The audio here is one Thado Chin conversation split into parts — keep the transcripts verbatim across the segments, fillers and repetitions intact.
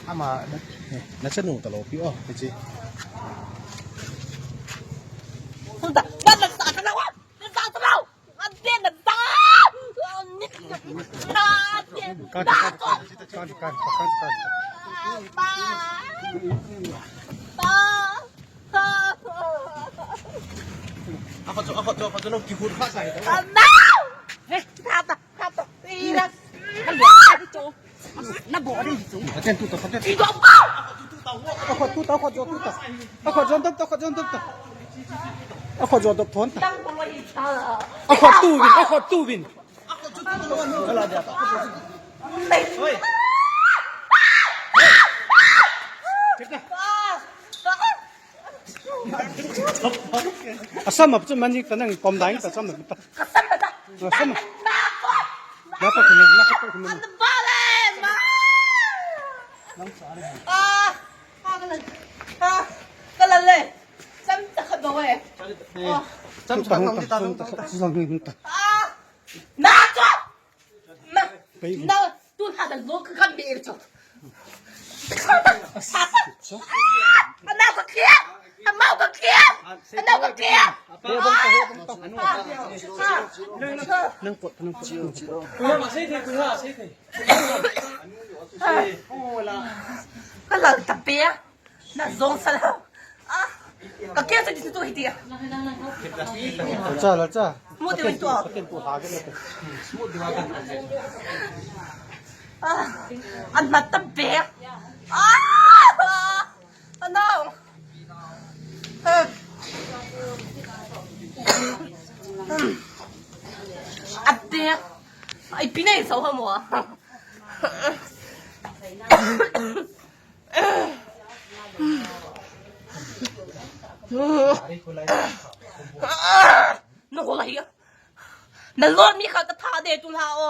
Ama, na, eh, na chanu ta lo pi o, ti chi. Hunda, ba na sa ta lo, na sa ta lo. Ante na sa. Ni, na, na, na, na, na, na, na, Ako tu, ako tu, ako tu, nung kihut pa sa ito. Ama! Eh, tata, tata, ira. Na bo rin tu. Aten tu to, aten. Ito pa! Ako tu to, ako tu to. Ako tu to, ako tu to. Ako tu to, ton. Ako tu bin, ako tu bin. Asam ap chu mani ta nang pom dai ta sam ta. Asam. Na pa kene, na pa kene. Ah, ah, kala le. Sam ta ka do eh. Sam ta ka do. Ah. Na to! Na, na, tu ha da zo ka kan be cho. Na ko kia! Na ko kia! Na ko kia! Nang ko, nang ko. Ka la ta pe. Na zong sa la. Ah. Ka kia sa di tu hi dia. Lacha, lacha. Mo di tu. Ka ken tu ha ke na. Ah. An mat ta be. Ah. Ano? Ah. Ate. Ai, pinai sa ha mo. Na ko la hi. Na lo mi kha ka tha de tu la o.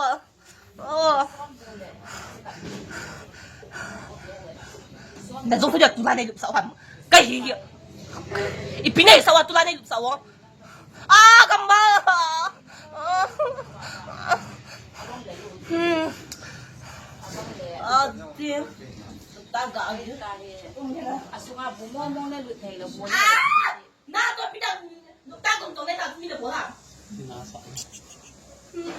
O. Na zo fu de tu la ne lu sa ham. Ka hi hi. I pi ne sa wa tu la ne lu sa o. Ah, kamba. Hmm. Ah, ti. Ta ga. Asunga bu mo mo ne lu thei lo mo. Ah! Na to pi da. Ta tong tong ne ta mi da bo ha. Hmm.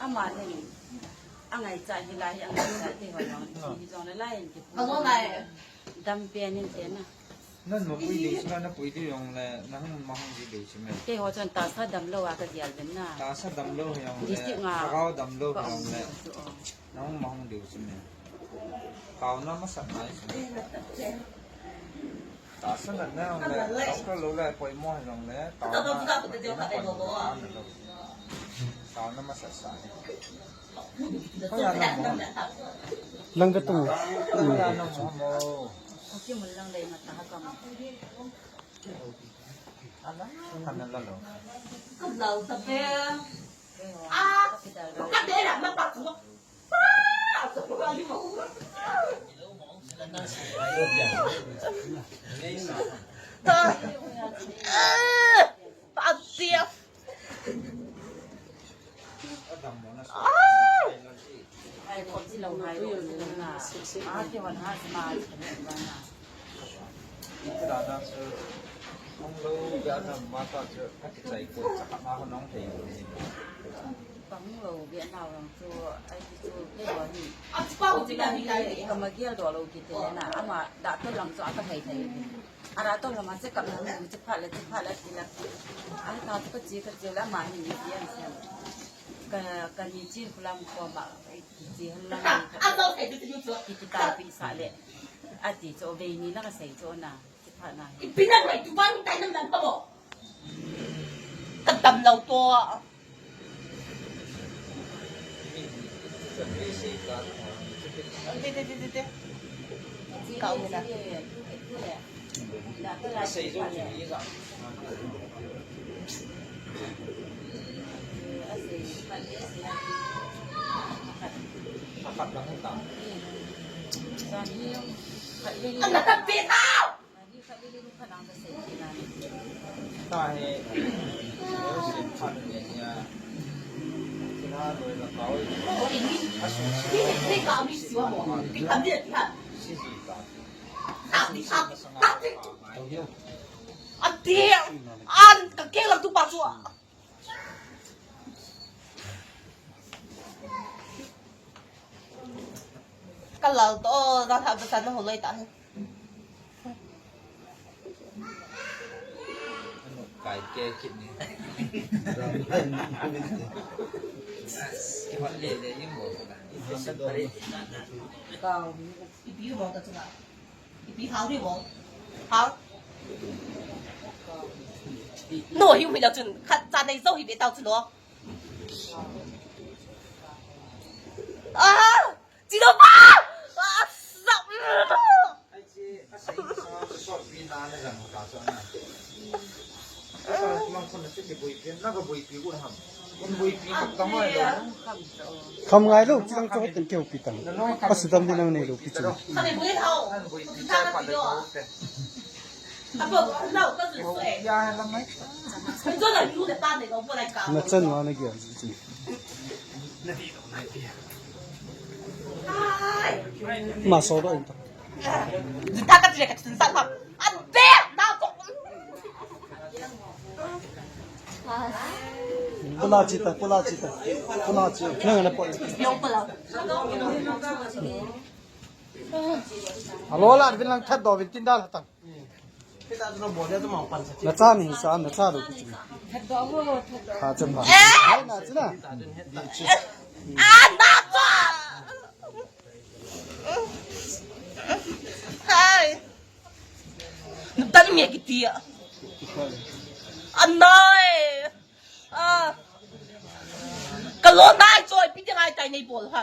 Ama ne. Angai cha hi la hi angai cha te ho jong. Hi jong le lai in ki pu. Ka mo lai. Dam pe nin te na. Nan mapui ding sila, napui ding jong le, nahung mahung ding ding sila. Keiho chun tahsa damlou a kagel uvin na. Tahsa damlou jong le, district nga. Lhagao damlou jong le. Nahung mahung ding sila. Taona masat nai sila. Tahsa natna jong le, doctor lou le, poimo jong le, taona, taona masat sa. Lang ka tung. Pang lo ve nau lang chu, ai ti chu, keiho hi. Ka magel doh lou kiti na, ama dah tol lang chu aka thei thei. Ara tol lama check up na, check phat le, check phat le, ti la. Ai ta chu ka che, ka che la, ama hi ni ti an siam. Ka, ka ni chin kulam ko ma, ai ti che han lang ni ka. Ki, ki ta pi sa le. Ati chu, ve ni la ka sei chu na. Ipi na ngai tu bang tai nam nam pa bo. Ka tam lau to. Te, te, te, te, te. Ka um na. Ang natagpit ako! Tahi, sin phat ni ya. Sina Ati, an, ka keng lang tu pa chu. Ka lal to, na tha ba sa na ho lai ta. Kai ke kit ni. Ki hot le le yin mo na. Ipi mo ta chu na. Ipi hao ni mo. Hao. No hi hui la chun. Khat cha nei zo hi be tao chu lo. Ah! Chi lo ba! Ah, sa- Kham ngai lo, chi lang cho ten keu pi tang. Ka sudam ni nang nei lo pi chu. Na chan wa na gia chu. Ma so do in ta. Jin ta ka tile ka chin sa ma. An be na ko. Pula chita, pula chita. Pula chi. Na na po. Yo pula. Alo la vin lang that do vin tin da la ta. Na cha ni sa, na cha ru ki chun. Tha cha pha. Hai na chi na. Ah, na pa. Hai. Tan nge ki tia. Anai. Ah. Ka lo nai choi pi ti ngai tai nei bol ha.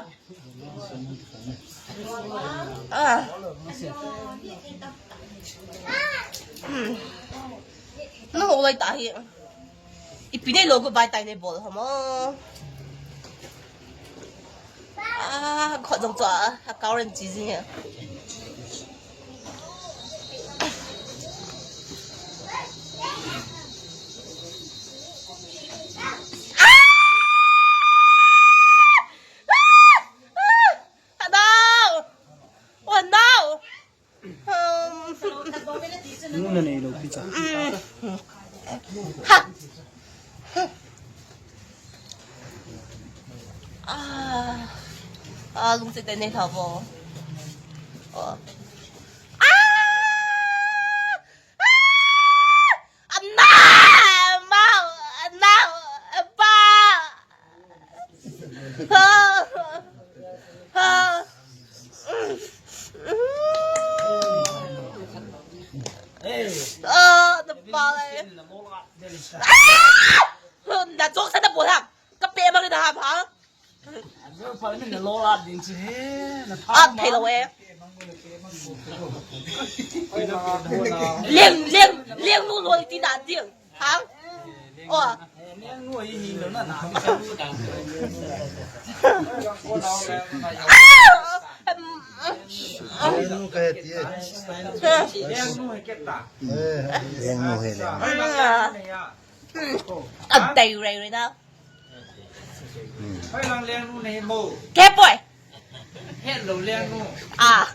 Ah. Hmm. No, lai ta hi. Ipi nei lo go bai tai nei bol ha mo. Ah, kho jong cho a, a kau ren chi jing e. Nuna nei lo pi cha. Ha. Ah. Ah, lungset tah nei tha vo. Oh. Ah! Ah! Ana! Ma! Ana! Pa! Ah! Ah! Ah, na pa le. Ah! Na jong sa na bol ham. Ka pe mang na ham ha. Ah, thei lo e. Leng, leng, leng nu loi ti na ding. Ha? Oh. Ah! Em, ah! Leng nu he le. Ah. Kan tei rei rei na. Hoi lang leng nu nei mo. Ke poi. Het lo leng nu. Ah.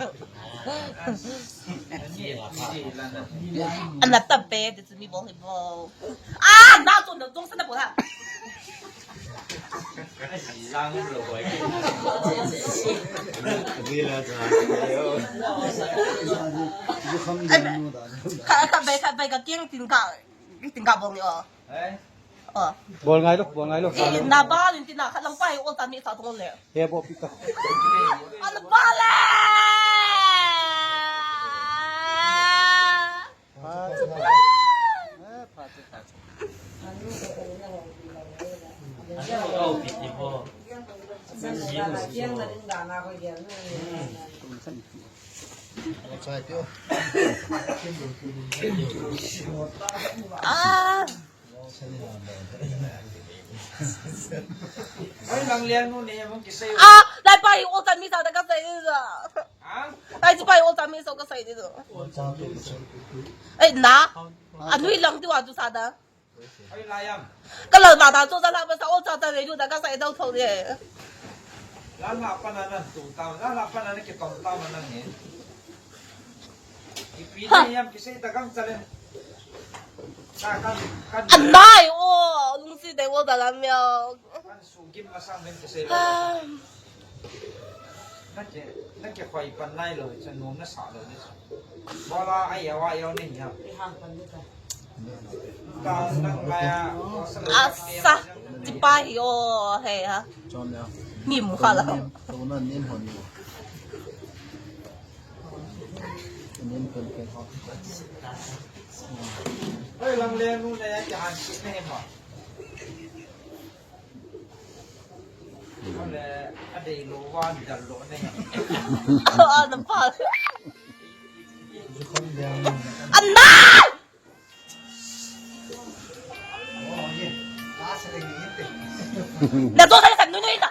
Ana tam pe, de mi bol hi bol. Ah, na tu na dong sa na bol ha. Lang lo hoi. Ni la cha. Ka, ka bai, ka bai, ka keng tin ka. Ting ka bol ni o. Eh? Oh. Bol ngai lo, bol ngai lo. Eh, na bal in ti na khat lang pa hi ol ta mi sa tong le. He bo pi ta. Ana bal le. Pha chu. Eh, pha chu, pha chu. Ah. Hoi lang leng nu nei mo kisei. Ah, lai pa hi ol ta mi sa da ka sei ni sa. Ha? Lai chu pa hi ol ta mi sa ka sei ni sa. Ol ta mi sa. Ei, na. Anui lang ti wa tu sa da. Oi, lai am. Ka lal ma ta chu za la ba sa o cha cha le ju da ka sa e dau tho de. La la pa na na tu ta, la la pa na na ke tom ta ma na he. Ki pi na yam ki se ta kam cha le. Ka kan kan. Anai o, lung si de o da la meo. Kan su gim ma sang men ke se. Nake, nake khoi pan nai lo, cha nom na sa lo ni. Bola ai ya wa yo ni ya. Ka nang la ya. Asa, ti pa hi o, he ha. Chom ya. Ni mu kha la. To na nim hon ni. Nim pen pen ho. Oi, lang le nu na ya ki han si ne ma. Ana pa. Ana! Na to sa sa nunu ita.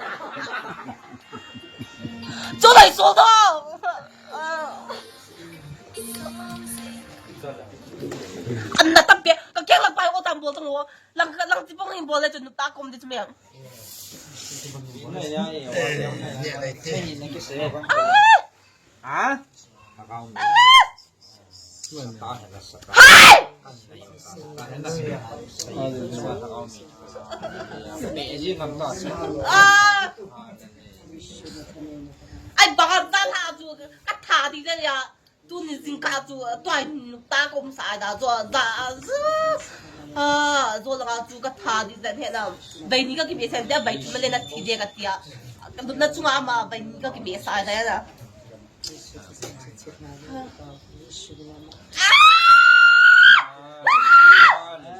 Cho dai so to. Ana tapia ka keng lang pa o tam bol tong lo. Lang lang ti pong in bol le chu nu ta kom di chu me. Ha? Ai, bang a za la chu ka tha di de ya. Tuni jingkah chu, tua hin ta kom sa da chu, da, zu. Ah, zo la chu ka tha di zan he na. Bai ni ka ki be sa da bai ti ma le na thi de ka tia. Ka lut na chunga ma bai ni ka ki be sa da na. Ah!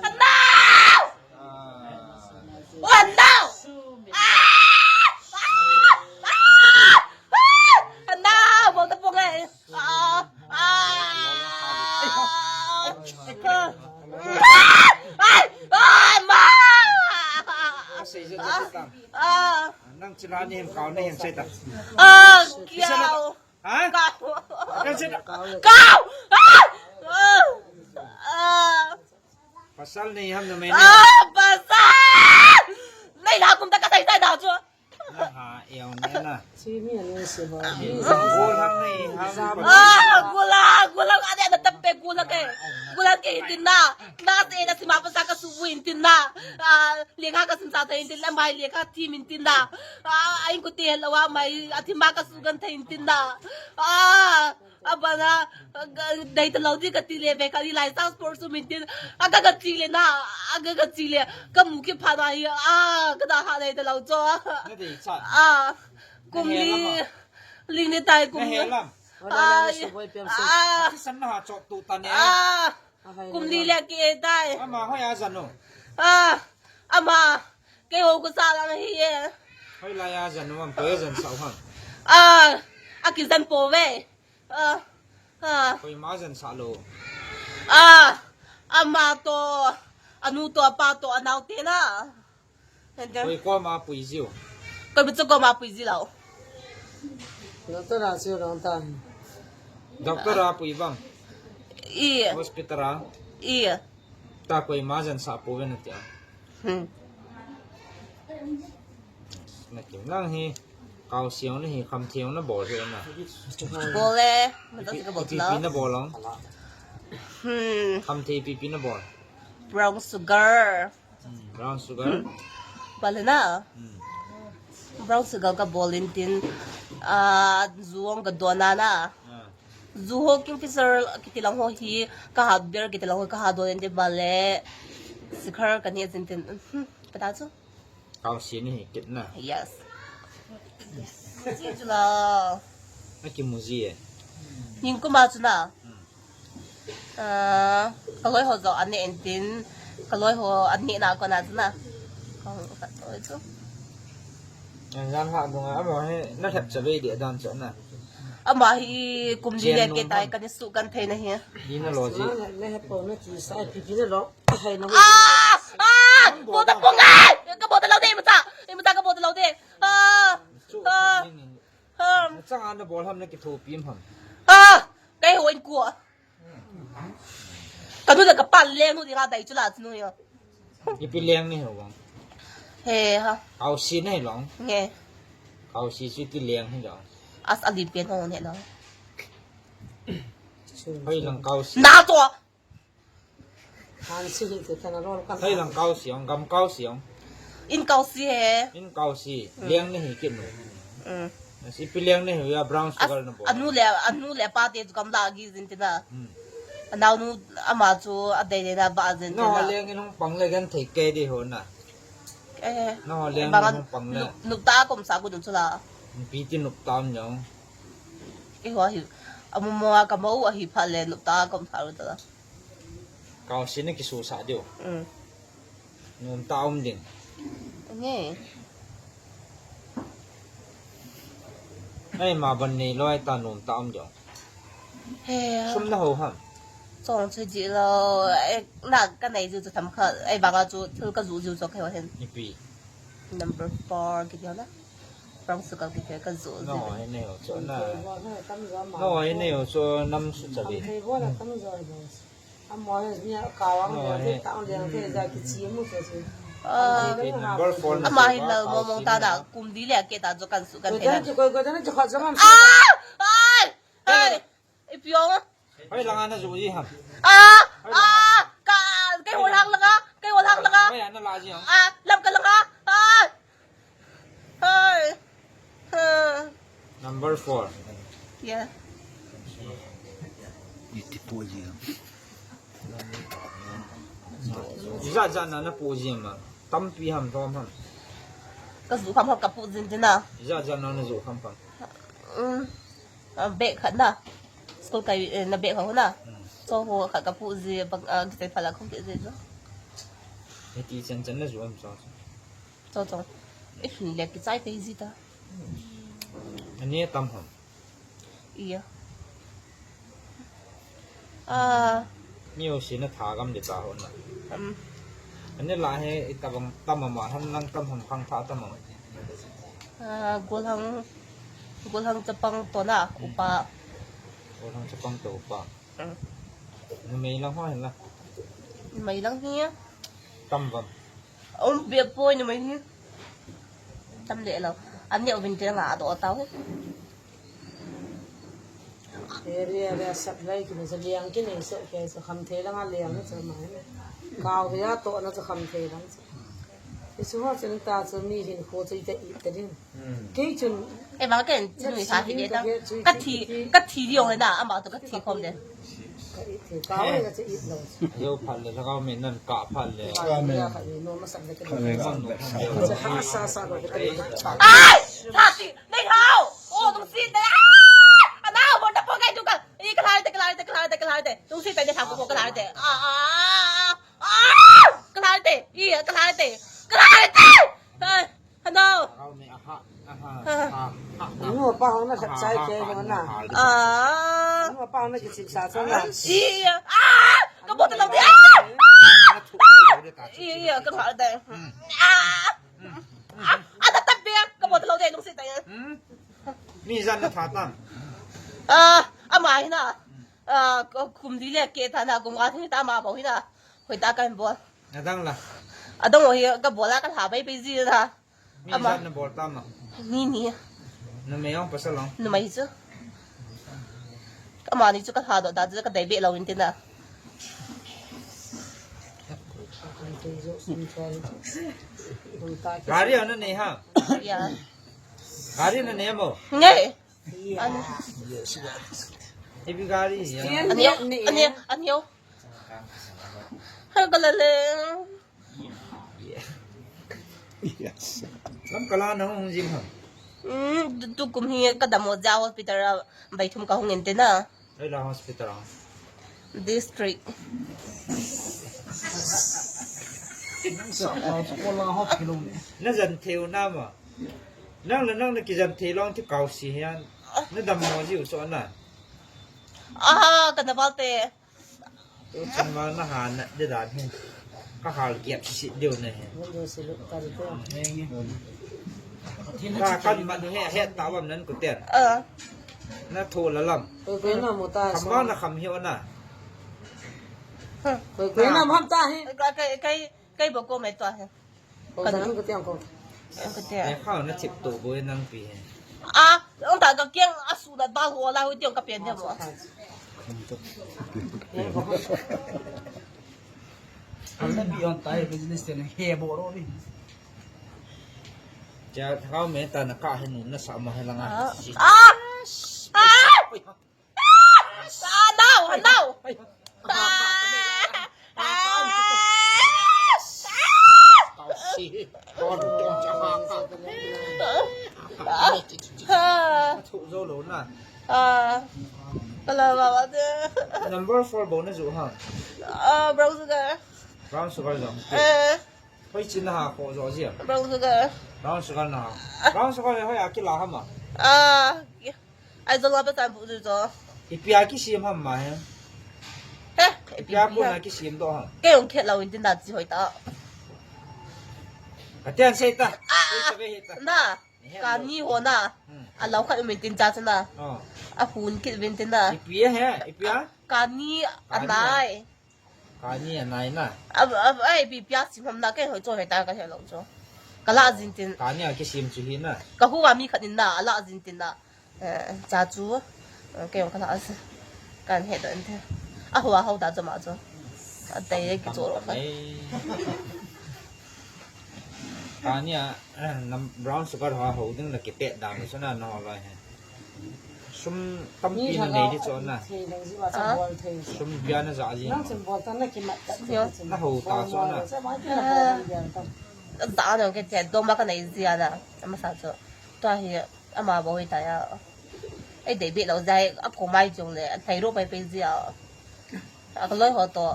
Hana! Oh, hana! Ah! Ah! Ah! Ah! Hana! Bol ta pong ai. Ah! Ah! Ai! Ai! Ma! Ah! Nang chila ni hem kau ni hem sei ta. Ah, kiau. Ha? Kau. Kan sei ta. Kau. Ah! Ah! Ah! Pasal nei ham na mai nei. Ah, pasal! Nei la kum ta ka sai sai da chu. Na ha, eo nei na. Chi mi ani se ba. Gol ham nei ham. Ah, gula, gula ka de na tape gula ke. Gula ke tin na. Class A na sima pasa ka su win tin na. Ah, lekha ka sim sa ta in tin na, mai lekha thi min tin na. Ah, ai ku te lo wa mai a thi ma ka su gan ta in tin na. Ah, Abana, dei ta lo di ka ti le ve ka ni lai sa sport su min tin. A ka ka ti le na, a ka ka ti le. Ka mu ki pha na hi, a ka da ha dei ta lo cho. Na dei cha. A, kum li, ling ni tai kum. Na he lam. Ai, a. Ti san na ha cho tu ta ne. A, kum li le ki e tai. Ama hoi a zan no. A, ama, ke ho ko sa la hi e. Hoi la ya zan no, am ko ya zan sa han. A, a ki zan po ve. Ah, ah. Koima jen sa lo. Ah, ama to, anu to, apa to, anao te na. Hende. Koi koma pui jiu. Koi bu chu koma pui ji lo. Doctor a chu rong ta. Doctor a pui bang. I. Hospital a. I. Ta koima jen sa po ve na tia. Hmm. Na kim lang hi, kau siang na hi, kham thiang na bol hi na. Bol e, ma ta si ka bol la. Ipi na bol long. Hmm. Kham thei ipi ipi na bol. Brown sugar. Hmm, brown sugar. Bal na. Hmm. Brown sugar ka bol in tin, ah, zuang ka dona na. Ah. Zu ho Kingfisher kiti lang ho hi, ka ha beer kiti lang ho, ka ha don in tin bal e. Sikhar ka ni zin tin. Hmm, pata chu. Kau si ni hi kit na. Yes. Yes. Ji chu la. Na ki mu ji e. Ning kuma chu na. Hmm. Ah, ka loi ho jo ane en tin. Ka loi ho ane na ko na chu na. Ka, ka loi chu. An jan ha dunga, ama hi na thep cha ve di dan chu na. Ama hi kum li le ke tai ka ni su kan thei na hi. Di na lo ji. Na he po na ki sa pi pi na lo. Hai na. Ah! Ah! Bol ta pong ai! Ka bol ta lo de, imacha. Imacha ka bol ta lo de. Ah! Ah! Chang an na bol ham na ki tho pi ham. Ah! Kai ho in ko. Ka nu da ka pan le nu di ka dai chu la chu nu yo. Ipi leng nahi bang? He ha. Kausi nahi long. Nge. Kausi chu ti leng hi long. As ali pen ho ne long. Hoi lang kausi. Na to. Han si hi te kana rol kan. Hoi lang kausi ong, gam kausi ong. In kausi he. In kausi. Leng nahi kit nu. Mm. Ipi leng nahi ya brown sugar na bo. Anu le, anu le pa te chu kam la gi jin te na. Mm. Anao nu ama chu adei dei na ba jin te na. No leng in hung pang le gan thei ke di ho na. Eh. No leng in hung pang le. Nup ta kom sa ku nu chu la. Pi ti nup tam nyong. Ke ho hi. Amu mo ka mo a hi pha le nup ta kom sa ru ta la. Kausi na kisu sa diu. Mm. Nom ta um ding. Nge. Ai ma ban nei loi ta nom ta um ding. He. Sum na ho ham. Chong chu ji lo. Eh, na ka nei ju chu tham kha. Ai ba ka chu thil ka ju ju chu ka ho hen. Ipi. Number four ki jo na. Brown sugar ki ka ju ju. No, he nei ho chu na. No, he nei ho chu nam su cha bi. Number four. Ama hi lal mong mong ta na, kum li le ke ta jo kan su kan thei na. Ah! Ai! Ai! Ipi ong. Hoi langa na ju ji ham. Ah! Ah! Ka, kei ho lang langa, kei ho lang langa. Hoi ana la ji ham. Ah! Lam ka langa. Ah! Ai. Ah. Number four. Yeah. Iti pu ji. Ijat jat na na pu ji ma. Tampi ham, lom ham. Ka ju kham ham ka pu jin te na. Ijat jat na na ju kham kham. Um. Ah, bag khat na. School kai, eh, na bag ho na. Hmm. So ho khat ka pu ji bang, ah, kitai phala khum ke ji jo. Iti chan chan na ju am so. Cho cho. Ipi le kichai te ji ta. Ani tam ham. Iya. Ah. Mi o si na tha gam de ta ho na. Um. Ani la he itabang tam ma han lang tam ham khang tha tam ma. Ah, golhang, golhang chapang to na, upa. Golhang chapang to upa. Um. Numei lang ho hen la. Numei lang hi. Tam bang. Um, bia poi numei hi. Tam le lo. Ani o bin te nga do ta ho. Area le sap lai ki na sa liang ki nei so ke so kham thei lang a liang na sa ma. Kau ya to na sa kham thei lang. Isu ho chen ta chu mi hin kho chu ite ite din. Kei chun. Ei, bang ken, chun ni sa hi le ta. Ka thi, ka thi di ong le na, ama to ka thi khom le. Ka it thi, ka oi ka che it lo. Yo phat le, lhagao me nan ka phat le. Amen. Ka ni no ma sa le ka. Amen. Sa sa sa ka. Ai! Sa ti, nei hao. O, tung si te. Ah! Ana, mo na po kai tu ka. I ka lai te, ka lai te, ka lai te, ka lai te. Tung si te ni ha ko ka lai te. Ah, ah, ah, ah. Ah! Ka lai te. I ka lai te. Ka lai te. Ai. Ano? Lhagao me, aha, aha, aha, aha. Nu pa hong na khat chai ke ho na. Ah. Nu pa hong na kichip sa sa na. Iya. Ah! Ka bot lo dia. Iya, ka ha de. Ah! Ah, ah, ta ta bia, ka bot lo de nung si ta ya. Mi jan na tha tam. Ah, ama hi na. Ah, kum li le ke ta na, kum nga thi ta ma bo hi na. Hoi ta kan bol. Adang la. Adang hi ka bol a ka ha bai bai ji na. Mi ama. Jan na bol tam ma. Ni ni. Numei ong pasal ong. Numei chu. Ka ma ni chu ka ha do da chu ka dai be lo in tin na. Gari ana nei ha. Ya. Gari na nei mo. Nge. Ani. Ipi gari ya. Ani, ani, ani. Hal ka la le. Yes. Lam kala na hung jim ha. Hmm, tu, tu kum hi ka damo ja hospital a bai thum ka hung in te na. Ei la hospital a. District. Na jan thei u na ma. Nang la nang na kijan thei long ti kau si hian. Na damo ji u so na. Ah, ka na bal te. Chun ma na ha na de dan hi. Ka hal giap si deu na hi. Ka kan man he he ta bam nan ku ten. Ah. Na tho la lam. Koi koi na mo ta. Kham ba na kham hi ona. Koi koi na mo ta hi. Ka, ka, ka, Kei bou ko mai tua he. Ko ka jang ko tiang ko. Ko tiang. Ai, khau na thip to bou nang pi he. A, ong ta ka kiang a su na ba ho la hu tiang ka pian de mo. Ang na pi on tai business te na he bo ro ni. Cha khau me ta na ka he nu na sa ma he la nga. Ah. Ah! Ah! Ah, no, no. Number four bou na ju ha. Ah, brown sugar. Brown sugar jong. Eh. Hoi chin na ha ko jo ji. Brown sugar. Brown sugar na ha. Brown sugar hoi a kila ha ma. Ah. Ai, jong apa tan pu jo. Ipi a kisem ham ma he. He, ipi a ko na kisem do ha. Kei ong khet lou in tin da chi hoi ta. Ka tian sei ta. Ei ta ve he ta. Na. Ka ni ho na. A lou khat um in tin cha cha na. A hun kit vin tin na. Ipi a he, ipi a? Ka ni a nai. Ka ni a nai na. A, a, ai, pi pia sim ham na kei hoi cho hoi ta ka he lou cho. Ka la jin tin. Ka ni a kisim chu hi na. Ka hu a mi khat in na, a la jin tin na. Eh, cha chu. Eh, kei ka la as. Kan he don te. A hu a hau ta cho ma cho. A tai ki cho lo ka. Ka ni a, eh, nam brown sugar ha ho ding na ki pet dam so na na ho lai he. Sum tampi na nei di chon na. Sum bia na ja ji. Na ho ta chon na. Za na ke te dom ba ka nei ji ana. Ama sa cho. Tua hi ama bo hi ta ya. Ei dei be lo jai a ko mai jong le. Thai ro pai pai ji a. A ka loi ho to.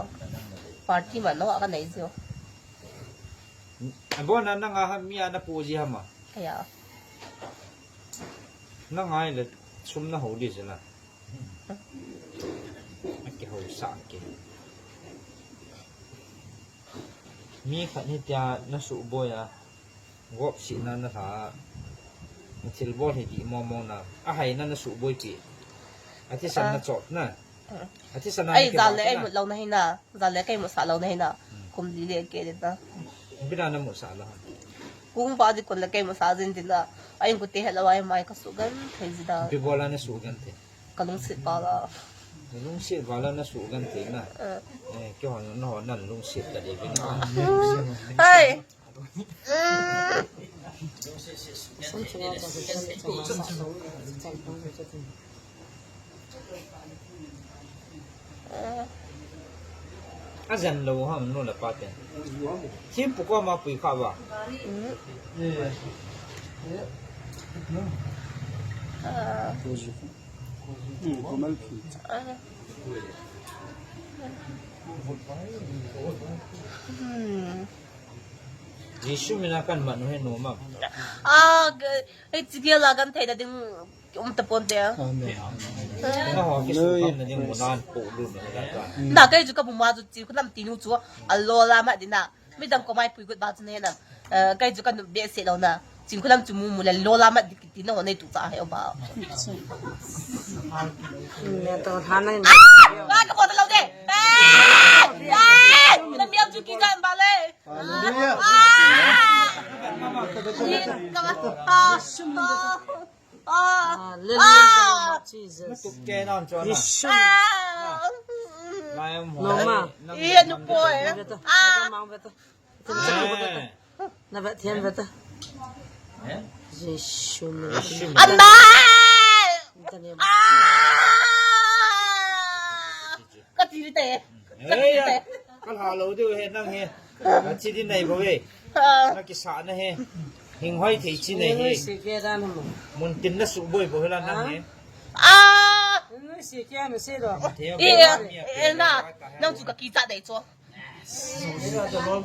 Party ma no a ka nei ji. A bo na na nga ha mi ana pu ji ha ma. Aya. Na ngai le sum na ho di se na. A ki ho sa ki. Mi khat ni tia na su boi a. Gop si na na tha. Na thil bol hi di mo mo na. A hai na na su boi pi. A thi san na chop na. A thi san na. Ai, ki za le ai mut lo na hi na. Za le kai mut sa lo na hi na. Kum li le ke de ta. Bina na mut sa lo. Kung ba di kun le kai mut sa jin din da. Ai, ku te he lo ai mai ka su gan thei ji da. Bi bola na su gan thei. Ka lungsit ba la. Lungsit ba la na su gan thei na. Eh, ke hon na hon na lungsit ka de bin. Ai. A jan lo ham nu le pa te. Thim pu ko ma pui kha ba. Jesu mina kan mat nu he nu ma. Ah, Ei, chigel a kan thei na ding um ta pon te. Amen. Na ho ki su kam na ding mu nan po lu na ka. Na kai chu ka bu ma chu chi ku nam ti nu chu a lo la ma di na. Mi dang ko mai pui gut ba chu ne na. Eh, kai chu ka nu be se lo na. Chin ku nam chu mu mu le lo la ma di ti na ho nei tu cha he o ba. Me to tha na. Ba ka ko ta lo de. Eh! Eh! Na mi chu ki jan ba le. Hallelujah. Ah! Ka ba. Ah! Ah! Ah, hallelujah, Jesus. Tuk ke nam chon na. Yeshua. Ah! Lai am ho. No ma. Ye nu poi. Beto, beto, mang beto. Beto, beto, beto. Na bet thian beto. Eh? Yeshua. Yeshua. Ama! Beto ni. Ah! Ka ti te. Ka ti te. Ka la lo de he nang he. Ka chi di nei bo ve. Ah. Na ki sa na he. Hing hoi thei chi nei he. Ngui si ke dan mo. Mun tin na su boi bo he la nang he. Ah. Ngui si ke na si do. E, e, na. Nang chu ka ki cha dei chu.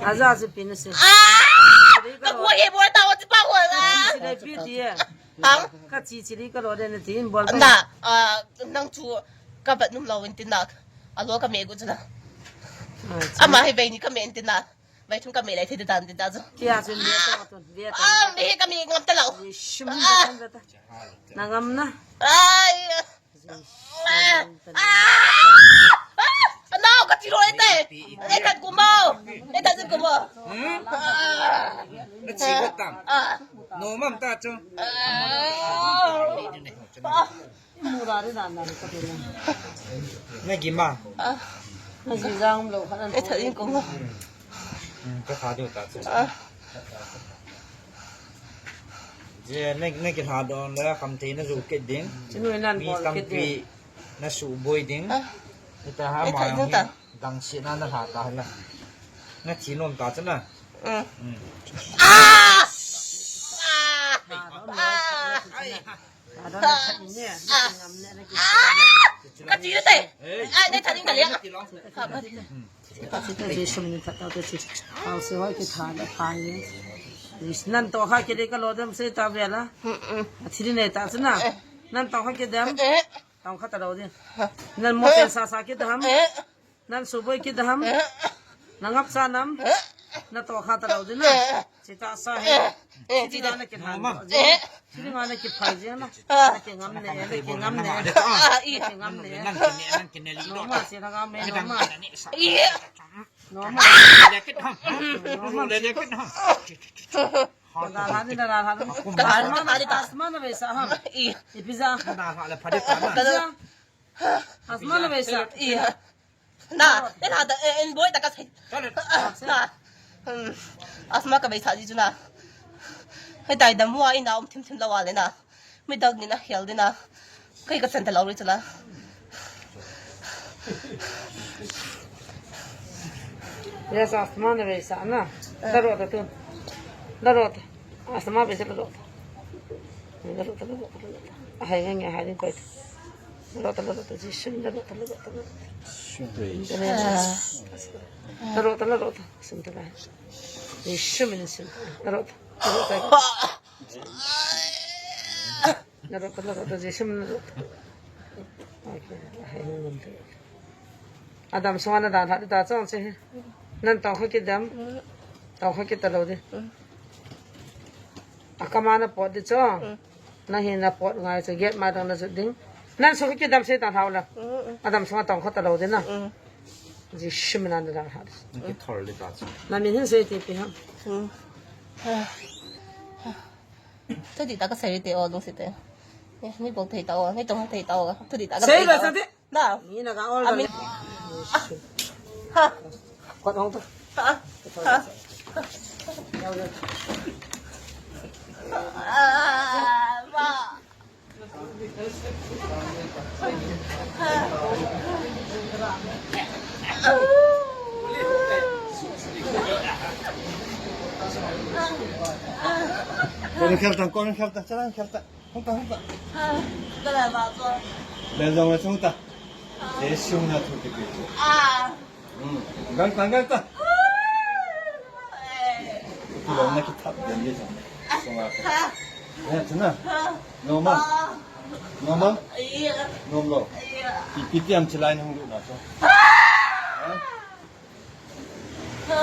Aja chu pin na si. Ah. Ka bo e bo ta o chi pa ho la. Si dei pi ti e. Ang? Ka chi chi ri ka lo de na tin bol. Na, ah, nang chu ka bat num lo in tin na. A lo ka me gu chu na. Ama hi vei ni ka me in tin na. Vei thum ka me lai thei dan tin ta chu. Kia chu ni to to, ni to. Ah, ni ka me ngam ta lo. Ni shum ni ta ta. Na ngam na. Ai. Ah! Ah! Ah! Kati lo ete. Eta kumo. Eta kumo. Hmm? Ah. Na chi ko tang. Ah. No mam ta chu. Ah. Ah. Mura re dan dan ka tu na. Na gi ma. Ah. Na gi jang lo kha na. Eta in kumo. Hmm, ka kha do ta chu. Ah. Je, na, na kilha don le, kham thei na ju kit ding. Chinui nan mi bol kit tampi ding. Na suboi ding. Ah. Ita ha eh, ma thei jong ta. Hi, dang si na na ha ta la. Na thi nom ta chana. Mm. Mm. Ah! Ah! Ah! Ka ti te. Ai, ne tharing ka lia. Ka ti te, Jesu min tha ta te ti. Pau se hoi ke tha le pha ye. Nan to kha ke de ka lo dem se ta vela. A thi ne ta chana. Nan to kha ke dem. Tong kha ta lo din. Nan mo pen sa sa ke dam. Nan suboi kit dam. Na ngap sa nam. Na to kha ta lo din na. Sita sa he. Sita na ke han. Sita na ke phai je na. Na ke ngam ne, na ke ngam ne. Na ke ngam ne. No ma si na ngam ne, no ma. No ma. Na la ni na la. Asma na ve sa ha. Ipi ja. Asma na ve sa. Na, ina da, eh, in boy ta ka sai. Na. Hmm. Asma ka bai sa ji chu na. He dai da mu a ina um thim thim la wa le na. Mi dag ni na hel di na. Kai ka san ta lau ri chu na. Yes, asma na bai sa na. Da ro ta tu. Da ro ta. Asma bai sa da ro ta. Da ro ta, da ro ta, da ro ta. Ahai nge nge hai din koi. Lota, lota, Jesu, lota, lota, lota. Lota, lota, Jesu, lota. Lota, lota, lota, Jesu, lota. Adam sunga na dan hat ta chang che. Nan tong kha kit dam. Tong kha kit ta lo di. A kama na pot di chang. Na hi na pot ngai chu gate ma dang na jut ding. Nan su ki dam se ta hlau la. Mm, mm. Adam sunga tong kha ta lo din na. Mm. Jesu min a na dang ha. Na ki thor le ta chu. Na min hin se ti pi ha. Mm. Thudih ta ka sei te o dong se te. Eh, ni bol thei ta o, ni tong thei ta o. Thudih ta ka sei ta o. Na. Ni na ka ol. Amin. Ha. Kot hong ta. Ha. Ha. Ah, ma. Kon khelta, kon khelta, chalang khelta. Hong ta, hong ta. Ha, ka la ba ko. Bel jong la chung ta. Ha. Te sung na thu ti pi. Ah. Hmm. Gang ta, gang ta. Eh. Ti lo na ki thap den ye jong. Sung a. Ha. Ya, tu na. Ha. Normal. Ah. Normal. Iya. Normal. Iya. Pi, pi ti am chilai na hong lu na so. Ha. Ha.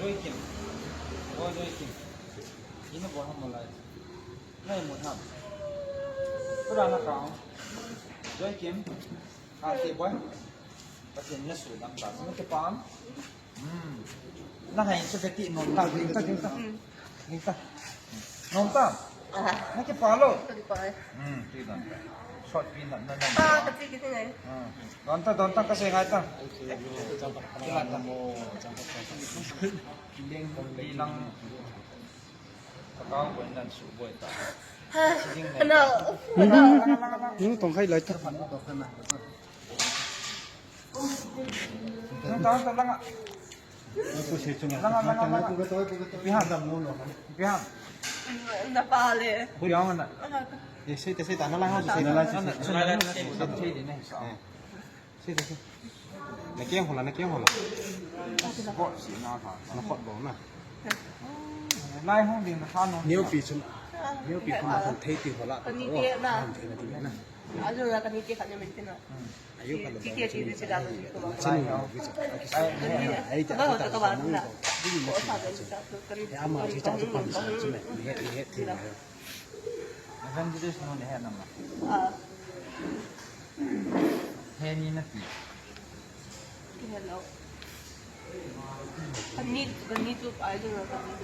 Joikim. O Joikim. Ina bol ham lai. Nai mo tham. Pura na ka. Joikim. Ka ti boy. Pathen na su dam ta. Mo ke pam. Hmm. Na hai se ke ti nom ta, ding ta, ding ta. Ding ta. Nom ta. Nakipah lou. Ka kipah e. Hmm, ti don ta. Short pi na, na, na. Ah, ka ti kiti ngai. Hmm. Don ta, don ta, ka sei ngai ta. Kila ta. Leng, leng. Ka kau boi nan su boi ta. Ha, no. Nung tong khai lai ta. Nung tong, tong langa. Langa, langa, langa. Ipi ham? Ipi ham? Na pa le. Ipi ham na? Eh, sei ta, sei ta, na lai ha, sei ta. Na lai, sei ta. Eh. Sei ta, sei. Na keng hola, na keng hola. Bol si na tha. Na khot bol na. Lai hung ding na tha no. Neo pi chun. Neo pi khun na khun thei ti hola. Ka ni te na. Khun thei na ti na. Alu la ka ni te khat ne men te na. Ayu ka lo. Ti te ti ti da. Chanu na ki cha. Ai, ai, ta ta ka ba na. Ni ma si. Ama si cha chu pan sa chu ne. Ni he, ni he ti na. Evangelist nu nahet nam a? Ah. He ni nati. Hello. Kani, kani tu ai tu na kani.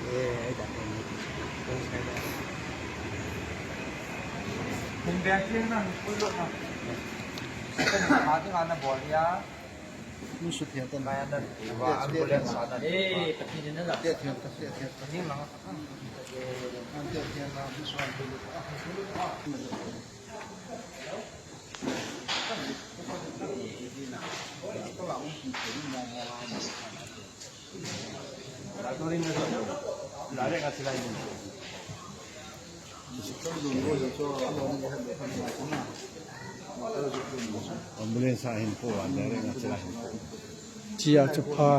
Eh, ai ta kani. Hung beng ti na, pui lo na. Kani ma ti na bol ya. Ni su thiam tan. Kaya na, ambulance na. Eh, pati ni na la. Te thiam ta, te thiam ta. Ni ma. Ambulance a hin po, direct a chila hin po. Chia chu pha.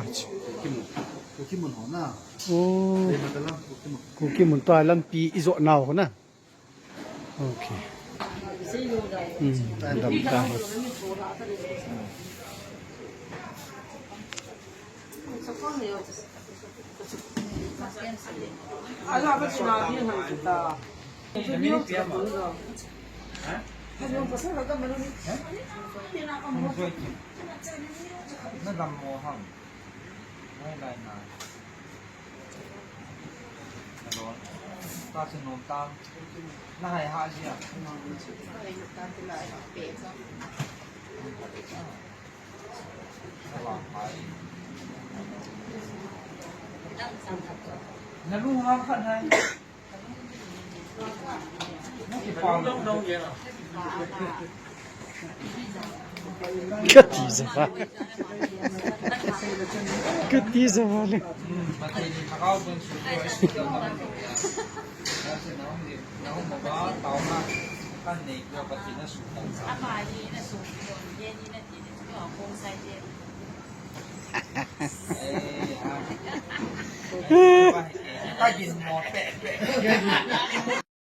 Kuki mun ho na. Oh. Kuki mun to lampi i jo nau ho na. Okay. Hmm, dam ta. Na dam mo ham. Lai lai na. Hello. Ta se nom ta. Na hai ha ji a. Na lu ha khat hai. Kati java. Kati java le.